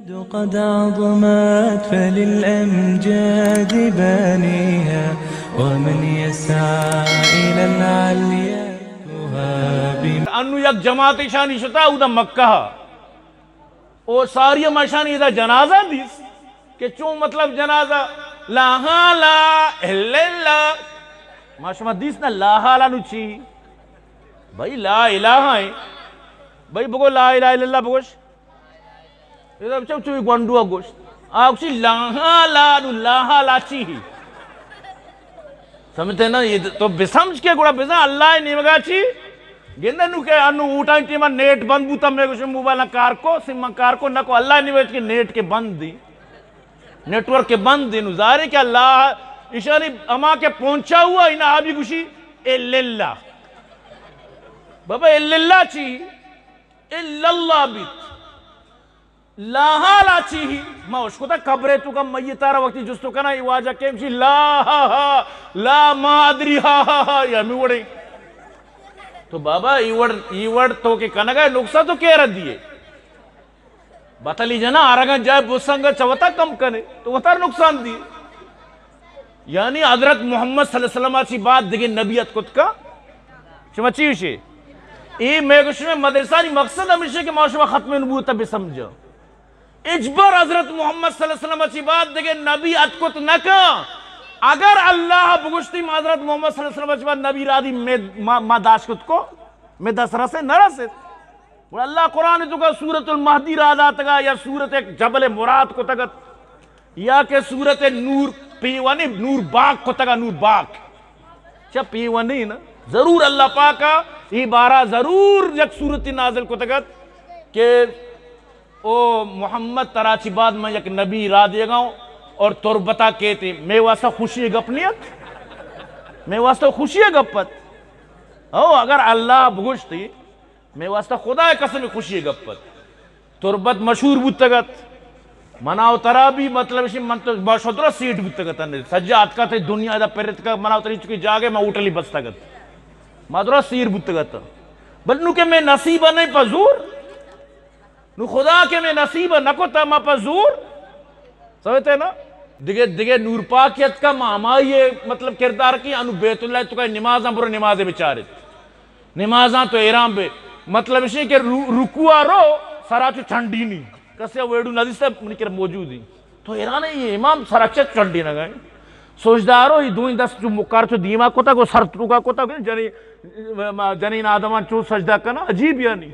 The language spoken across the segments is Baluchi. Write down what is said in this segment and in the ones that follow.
قد عظمت فللأمجاد بانيها، ومن يسعى إلى العليا يهاب. انو یک جماعت ایشانی شتا اودا مکہ، او ساری ما ایشانی ادا جنازہ دیس کہ چون مطلب جنازہ لا ہا لا الا اللہ. ما شما دیس نا لا ہا لا نو چی؟ بھائی لا الہ ہیں. بھائی بگو لا الہ الا اللہ بگوش. ادا چو چو گونڈو گوشت. آ گوشی لا ہا لا نو لا ہا لا چی ہی؟ سمجھتے نا؟ یہ تو بسمجھ کے گڑا بزن اللہ نیمگا چی؟ گندہ نو کہ انو اوٹائیں ٹیما نیٹ بند بوتا، میں گوشم موبائل نہ کار کو، سم من کار کو، نہ کو اللہ نیمگا چی نیٹ کے بند دی. نیٹورک کے بند دی، نو ظاہر ہے کہ اللہ ایشانی اما کے پہنچا ہوا، انہا آبی گوشی الا اللہ. بابا الا اللہ چی؟ الا اللہ بیت. لا ہا لا چی ہی؟ ما اشکتا قبرے تو کا میتارا وقتی جستو کنا، ای واجہ کیم چی لا ہا ہا، لا ما ادری ہا ہا ہا، یا می وڑے. تو بابا ای وڑ، ای وڑ تو کہ کنگا نقصان تو کیرا دیے؟ بتلی جنا آرگا جائے بسنگا چوتا کم کنے، تو وتار نقصان دیے. یعنی حضرت محمد صلی اللہ علیہ وسلم چی بعد دگہ نبی اتکت کا؟ شما چی وشے؟ اے میں گوشم مدرسانی مقصد ہمیشہ کہ ما شما ختم نبوت بہ سمجھا. اجبر حضرت محمد صلی اللہ علیہ وسلم چی بعد دگہ نبی اتکت نہ کا. اگر اللہ بگوشتی ما حضرت محمد صلی اللہ علیہ وسلم چی بعد نبی را دی، میں، ما، ما داشت کت کو، میں دست رسے نہ رسیت. گڑا اللہ قرآن تو کا سورۃ المہدی را داتگا یا سورۃ جبل مراد کتگت یا کہ سورۃ نور پیوانی نور باغ کتگا، نور باغ چا پیوانی نا. ضرور اللہ پاکا ای بارا ضرور یک سورتی نازل کتگت کہ او محمد ترا چی بعد من یک نبی را دیگا ہوں اور تربتا کیتے. میں واسطہ خوشی گپ نیت، میں واسطہ خوشی گپ ات. او اگر اللہ بگوشتی میں واسطہ خدا قسم خوشی گپ ات. تربت مشہور بوتگت. منا و ترا بھی مطلب اسی من تو با شدرا سیٹ بوتگت. سجا اتکا تے دنیا دا پرتکا منا و تری چکی جاگے ما ہوٹلی بستگت. ما درا سیر بوتگت. بل نو کہ میں نصیب نہیں پزور. نو خدا کہ میں نصیب نہ کتا ما پزور. سمجھتے نا؟ دگہ، دگہ نور پاک اتکا ما ہمائی مطلب کردار کی انو بیت اللہ تو کا نمازاں برو نمازے بچارت. نمازاں تو حیران بے. مطلب اسی کہ رو-، رکوع رو سرا چو چنڈینی. کسے ویڈو ندیستا منی کر موجود ہی. تو حیران ہے یہ امام سرا چو چنڈی نہ گئے. سجدہ رو یہ دوئیں دست چو مکار چو دیما کتا کو سر توکا کتا کو جنی، جنین آدمان چو سجدہ کنا عجیب یعنی.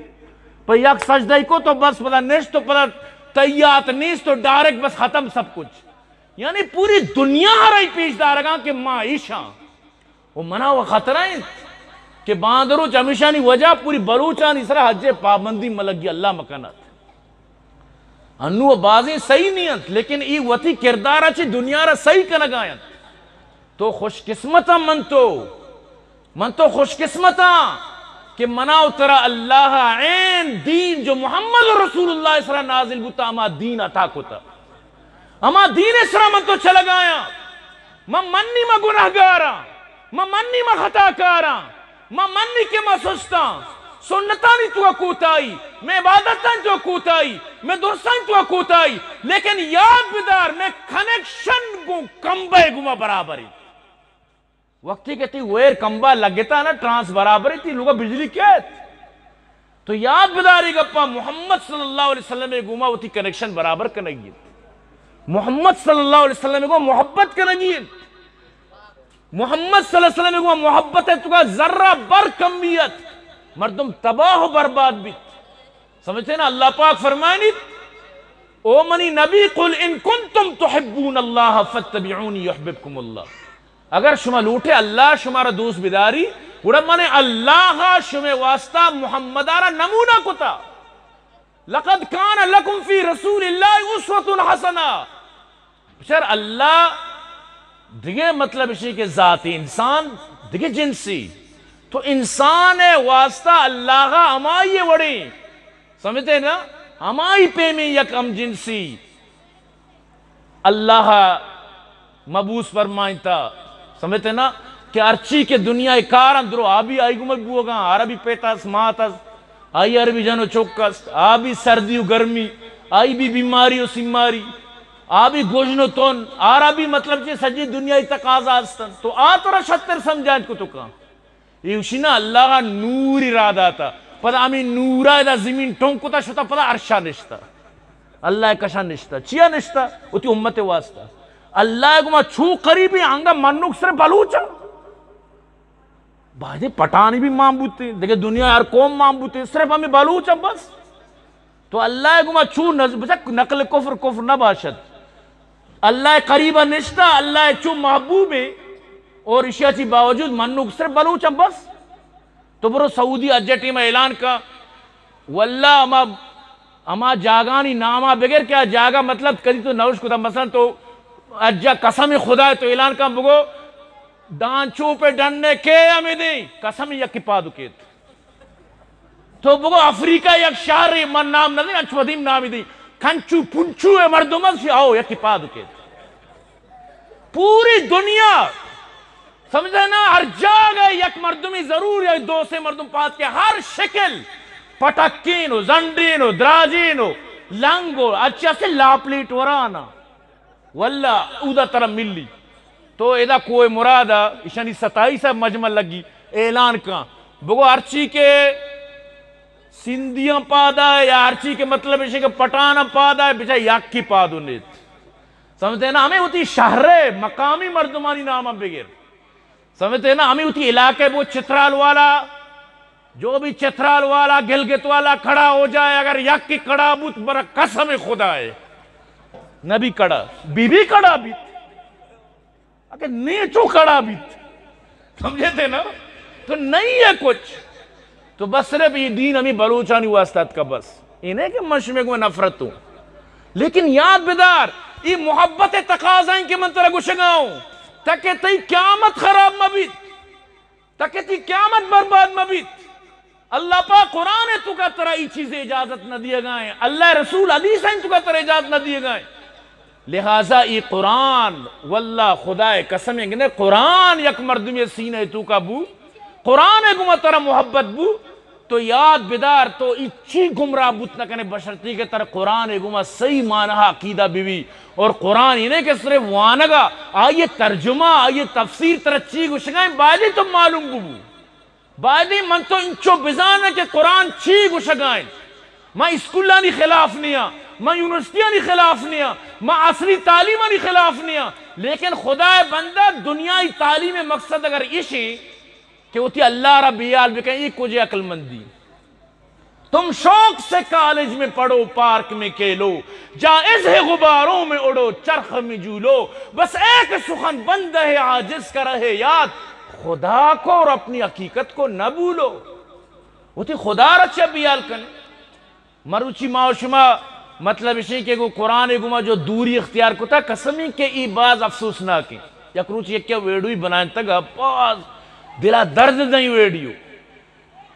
پہ یک سجدہ کو تو بس پدا نشت تو پدا تیات نیست تو ڈائریکٹ بس ختم سب کچھ. یعنی پوری دنیا ہر ای پیش دارگاں کہ ما ایشاں. و منا و خطرہ انت کہ باندروچ ہمیشانی وجہ پوری بلوچانی سرا حج پابندی ملگی اللہ مکنات. انو بازیں صحیح نہیں انت، لیکن ای وتی کردارا چی دنیا را صحیح کنگا انت. تو خوش قسمت من تو، من تو خوش قسمتاں کہ منا و ترا اللہ عین دین جو محمد رسول اللہ سرا نازل بوتا ہما دین عطا کتا. ہما دین سرا من تو چلگایاں. من منی ما گناہگاراں، من منی ما خطا کاراں، من منی کہ ما سستاں. سنتانی تو کوتاہی، میں عبادتاں تو کوتاہی، میں درساں تو کوتاہی، لیکن یاد بدار میں کنیکشن گوں کمبے گما برابر ہے. وقتی کہ تی ویر کمبا لگتا نا، ٹرانس برابر تی لوگا بجلی کیت. تو یاد بداری گپا، محمد صلی اللہ علیہ وسلم گوما وتی کنیکشن برابر کنگی انت. محمد صلی اللہ علیہ وسلم گوما محبت کنگی انت. محمد صلی اللہ علیہ وسلم گوما محبت ہے تو کا ذرہ بر کمیت، مردم تباہ و برباد بیت. سمجھتے نا؟ اللہ پاک فرمائنیت، او منی نبی، قل ان کنتم تحبون اللہ فاتبعونی یحببکم اللہ. اگر شما لوٹے اللہ شما را دوست بداری، گڑا من اللہ شما واسطہ محمد را نمونہ کتا. لقد کان لکم فی رسول اللہ اسوۃ حسنہ. بچار اللہ دگہ مطلب اسی کہ ذاتی انسان دگہ جنسی، تو انسان واسطہ اللہ ہمائی وڑیں، سمجھتے نا؟ ہمائی پیمیں یک ہم جنسی اللہ مبوس فرمائنتا، سمجھتے نا؟ کہ ہرچی کہ دنیا کار اندرو آبی آئی گمک بوگا، عربی پیتاس ماتس، آئی عربی جن و چک است، آبی سردی و گرمی، آئی بھی بیماری و سیماری، آ بھی گژن و تن، آرا بھی مطلب چہ سجی دنیای تقاضا ہستن، تو آ ترا شتر سمجھائیں کو تو کہاں۔ یہ اشی نا اللہ نوری را داتا، پدا ہمیں نورا ادا زمین ٹونک کتا شتا، پدا عرشا نشتا، اللہ کشا نشتا، چیا نشتا؟ وتی امت واسطہ۔ اللہ گما چو قریبی آنگا منوک سر بلوچا۔ بایدیں پٹانی بھی مان بوتے، دیکھے دنیا ہر قوم مان بوتے، صرف ہمیں بلوچ ہم بس۔ تو اللہ گما چو نز-، بچک نقل کفر کفر نہ باشد۔ اللہ قریب نشتا، اللہ چو محبوب ہے، اور اشیا چی باوجود منوک صرف بلوچ ہم بس۔ تو برو سعودی اجٹی میں اعلان کا، واللہ ہما، ہما جاگانی ناما بگر کہ آ جاگہ مطلب کدی تو نوش کتا، مثلاً تو اجا قسم خدا تو اعلان کن بگو، دانچو پہ ڈنے کے ہمیں دیں، قسم یکی پادو کیت۔ تو بگو افریقہ یک شہر من نام نہ دیں، انچو ودیم نامی دیں، کنچو پنچو ہے مردم است، آؤ یکی پادو کیت۔ پوری دنیا سمجھے نا، ہر جاگہ یک مردمی ضرور، یک دو سے مردم پات کے ہر شکل، پٹکین و زنڈین و دراجین و لنگ و اچھا سے لاپلیٹ ورانا۔ واللہ اودا ترا ملی۔ تو ادا کوہ مراد ء ایشانی ستائیس ء مجمع لگی، اعلان کن، بگو ہرچی کہ سندھیاں پادا ہے یا ہرچی کہ مطلب ایشی کہ پٹھان پادا ہے، بچا یکی پادو نیت۔ سمجھتے ہیں نا؟ ہمیں وتی شہر ء مقامی مردمانی نام بگر۔ سمجھتے ہیں نا؟ ہمیں وتی علاقے بو چترال والا، جو بھی چترال والا، گلگت والا کھڑا ہو جائے، اگر یک کی کھڑا بوت، برا قسم خدا ہے، نبی کھڑا، بی بی کھڑا بیت۔ اگر نیچو کھڑا بیت، سمجھتے ہیں نا؟ تو نہیں ہے کچھ۔ تو بس صرف یہ دین ہمیں بلوچانی واسطہ تھا بس۔ یہ نہیں کہ من شمے کو نفرت ہوں۔ لیکن یاد بدار، یہ محبت تقاضا ہیں کہ من ترا گشگا ہوں، تاکہ تئی قیامت خراب مہ بیت۔ تاکہ تئی قیامت برباد مہ بیت۔ اللہ پاک قرآن ء توکا ترا ای چیز اجازت نہ دیگا ہیں، اللہ رسول حدیث ء توکا ترا اجازت نہ دیگا ہیں۔ لہذا ای قرآن، واللہ خدا قسم، اگنے قرآن یک مردمی سینہ توکا بو، قرآن ء گما ترا محبت بو، تو یاد بدار، تو ای چی گمراہ بوت نہ کنے، بشرطی کہ ترا قرآن ء گما صحیح معنی عقیدہ بی بی۔ اور قرآن انہیں کہ صرف وانگا، آئیے ترجمہ، آئیے تفسیر ترا چی گشگائیں، بایدیں تو معلوم ببو۔ بایدیں من تو انچو بزاناں کہ قرآن چی گشگائیں۔ من اسکولانی خلاف نیاں، من یونیورسٹیانی خلاف نیاں، من عصری تعلیمانی خلاف نیاں، لیکن خدا بندہ دنیای تعلیم مقصد اگر ایشیں کہ وتی اللہ را بیال بکن، ای کجے عقل مندی؟ تم شوق سے کالج میں پڑھو، پارک میں کھیلو، جائز ہے غباروں میں اڑو، چرخ میں جھولو، بس ایک سخن بندہ عاجز کا رہے یاد، خدا کو اور اپنی حقیقت کو نہ بھولو۔ وتی خدا را چہ بیال کن۔ مروچی ما و شما مطلب اشیں کہ گو قرآن گما جو دوری اختیار کتا، قسمی کہ ای باز افسوسناکیں۔ یک روچ یکے ویڈیوی بنائنتگ، باز دلا درد دیں ویڈیو۔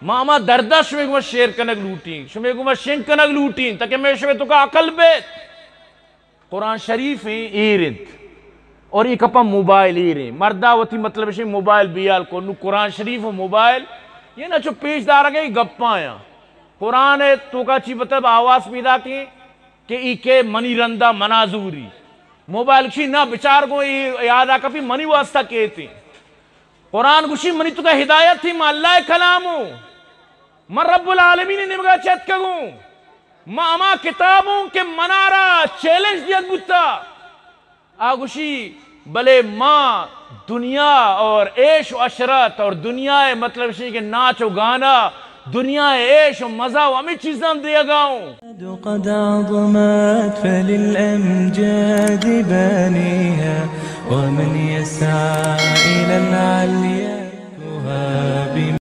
ما ہما دردا شمے گوما شیئر کنگ لوٹیں، شمے گوما شنگ کنگ لوٹیں، تاکہ میں شمے توکا عقل بیت۔ قرآن شریف ایر انت اور ای کپا موبائل ایر انت۔ مردا وتی مطلب اشیں موبائل بیال کو، نو قرآن شریف و موبائل، یہ نہ چو پیش دارگے گپاں یا۔ قرآن توکا چی مطلب آواز پیدا کی کہ ای کے منی رندا منا زوری۔ موبائل چی نہ بچار گو ای یادا کپی منی واسطہ کیتی۔ قرآن گوشی، منی توکا ہدایت تھی، من اللہ کلام ہوں، من رب العالمین نیمگا چتکگوں، من ہما کتاب ہوں کہ منارا چیلنج دیگ بوتا۔ آ گوشی، بلے ما دنیا اور عیش و عشرت اور دنیا مطلب شی کہ ناچ و گانا، دنیا عیش و مزہ و ہمیں چیزاں دیگا ہوں۔ قد عظمت فللأمجاد بانيها، ومن يسعى إلى العليا